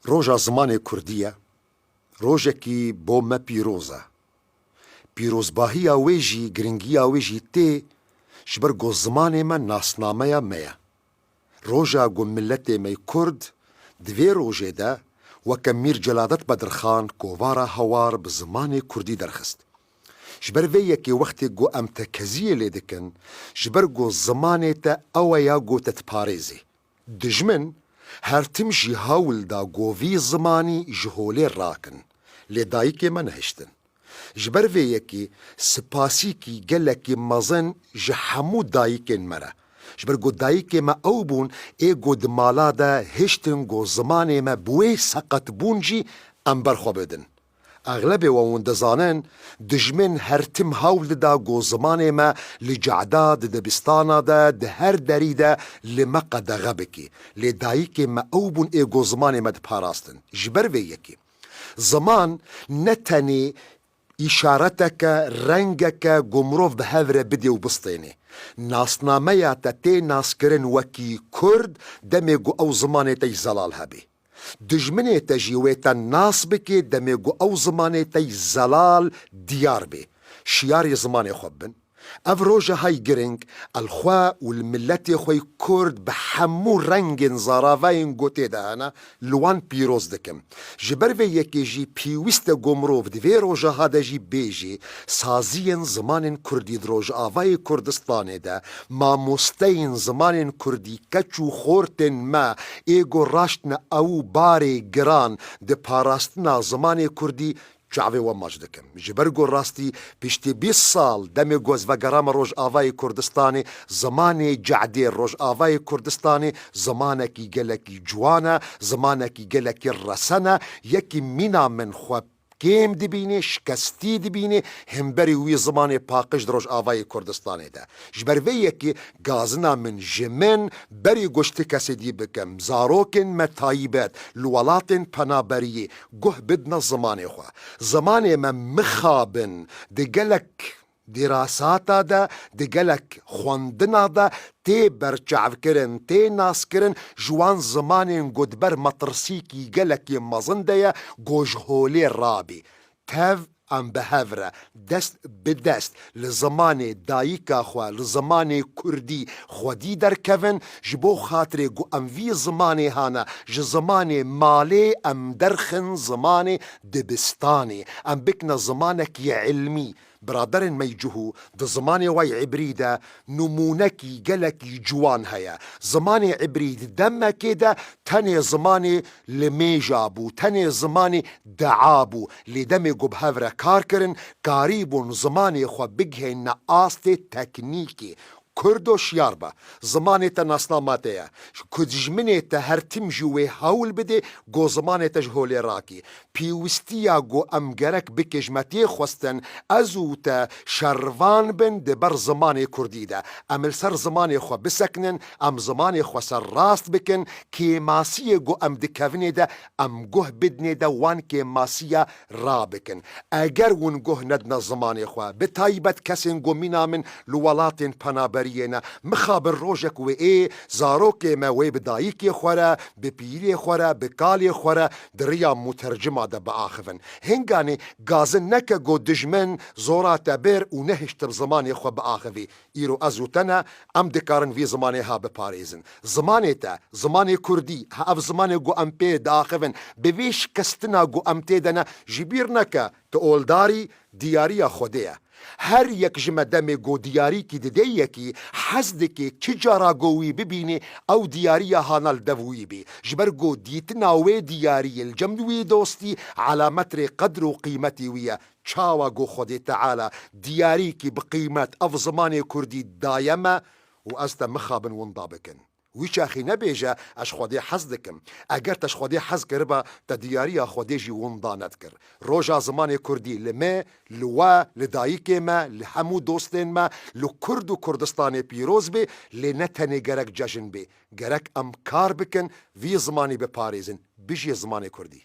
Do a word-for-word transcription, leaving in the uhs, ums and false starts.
Roja zimanê kurdî ye. Rojekî bo me pîroz e. Pîrozbahiya wê jî, giringiya wê jî tê ji ber ku zimanê me nasnameya me ye. Roja ku miletê me yê kurd di vê rojê de weke Mîr Celadet Bedirxan kovara Hawar bi zimanê kurdî derxist. Ji ber vê yekê wextê ku em tekeziyê lê dikin, ji ber ku zimanê te ew e ya ku te diparêzê. Dijmin her tim jî hewl da ku vî zimanî ji holê rakin, lê dayikê me nehiştin. Ji ber vê yekê spasîkî gelekî mezin ji hemû dayikên me re. Ji ber ku dayikê me ew bûn ê ku di mala de hiştin ku zimanê me bi wê seqet bûn jî em ber xwe bidin. Exlebê we hûn dizanin, dijmin her tim hewl dida ku zimanê me li cehda, di dibistana de, di her derî de li me qedexe bike. Lê dayikê me ew bûn ê ku zimanê me diparastin. Ji ber vê yekê ziman ne tenê îşareteke, rengeke ku mirov bi hev re bidê û bistênê. Nasnameya te tê naskirin wekî kurd demê ku ew zimanê te yî zelal hebê. Dijminê te jî wê te nas bike demê ku ew zimanê te yî zelal diyar bê. Şiyarê zimanê xwe bibin. Ev roja hay giring, el xwe û li miletê xwe yî kurd bi hemû rengên zaravayên ku tê de hene, li wan pîroz dikim. Ji ber vê yekê jî pêwîst e ku mirov di vê roja ha de jî bêjê, saziyên zimanên kurdî di Rojavayê Kurdistanê de, mamosteyên zimanên kurdî, keç û xortên me ê ku raştine ew barê giran di parastina zimanê kurdî, çavê we maç dikim. Ji ber ku rastî piştî bîst sal demê ku ez vegerame Rojavayê Kurdistanê, zimanê cehdê Rojavayê Kurdistanê zimanekî gelekî ciwan e, zimanekî gelekî resen e, yekî mîna min xwe kêm dibînê, şikestî dibînê, hemberî wî zimanê paqij di Rojavayê Kurdistanê de. Ji ber vê yekê gazina min ji min berî ku ji ti kesê dî bikim, zarokên me taybet li welatên penaberiyê guh bidine zimanê xwe. Zimanê me mixabin di gelek dîrasata de, di gelek xwendina de tê berçavkirin, tê naskirin, ji wan zimanên ku di ber metirsîkî gelekî mezin de ye, ku ji holê rabî. Tev em bi hev re, dest bi dest, li zimanê dayika xwe, li zimanê kurdî xwedî derkevin, ji bo xatirê ku em vî zimanê hane, ji zimanê malê em derxin zimanê dibistanê, em bikine zimanekî ilmî. Biraderên me yî cihû, di zimanê we yî îbrî de nimûnekî gelekî ciwan heye. Zimanê îbrî di demekê de tenê zimanê limêja bû, tenê zimanê dea bû. Lê demê ku bi hev re kar kirin, karîbûn zimanê xwe bigihênine astê teknîkê. Kurdo şiyar be, zimanê te nasnama te ye. Ku dijminê te her tim jî wê hewl bidê, ku zimanê te ji holê rakî. Pêwîstiya ku em gerek bike ji me tê xwestin, ez û te şervan bin di ber zimanê kurdî de. Em li ser zimanê xwe bisekinin, em zimanê xwe ser rast bikin, kêmasiyê ku em dikevinê de em guh bidinê de wan kêmasiya rabikin. Eger hûn guh nedine zimanê xwe, bi taybet kesên ku mîna min li welatên penaberiyê ne, mixabin rojek wê ê zarokê me wê bi dayikê xwe re, bi pîrê xwe re, bi kalê xwe re di riya mutercima de biaxivin. Hinganê gazin neke ku dijmin zora te bir û nehişt bi zimanê xwe biaxivî. Îro ez û te ne, em dikarin vî zimanê ha biparêzin. Zimanê te, zimanê kurdî, ha ev zimanê ku em pê diaxivin, bi vê şikestina ku em tê de ne, ji bîr neke, tu oldarî diyariya Xwedê ye. Her yek ji me demê ku diyarîkî dide yekî, hez dike çi cara ku wî bibînê, ew diyariya hana li dev wî bî. Ji ber ku dîtina wê diyariyê li cem wî dostî, alametrê qedr û qîmetî wî ye. Çawa ku Xwedê Teala diyarîkî bi qîmet ev zimanê kurdî daye me û ez te mixabin winda bikin. Wî çaxî nebêje, ez ji Xwedê hez dikim. Eger te ji Xwedê hez kiriba, te diyariya Xwedê jî winda nedikir. Roja zimanê kurdî li me, li we, li dayikê me, li hemû dostên me, li Kurd û Kurdistanê pîroz bê, lê ne tenê gerek cejn bê. Gerek em kar bikin, vî zimanî biparêzin. Bijî zimanê kurdî.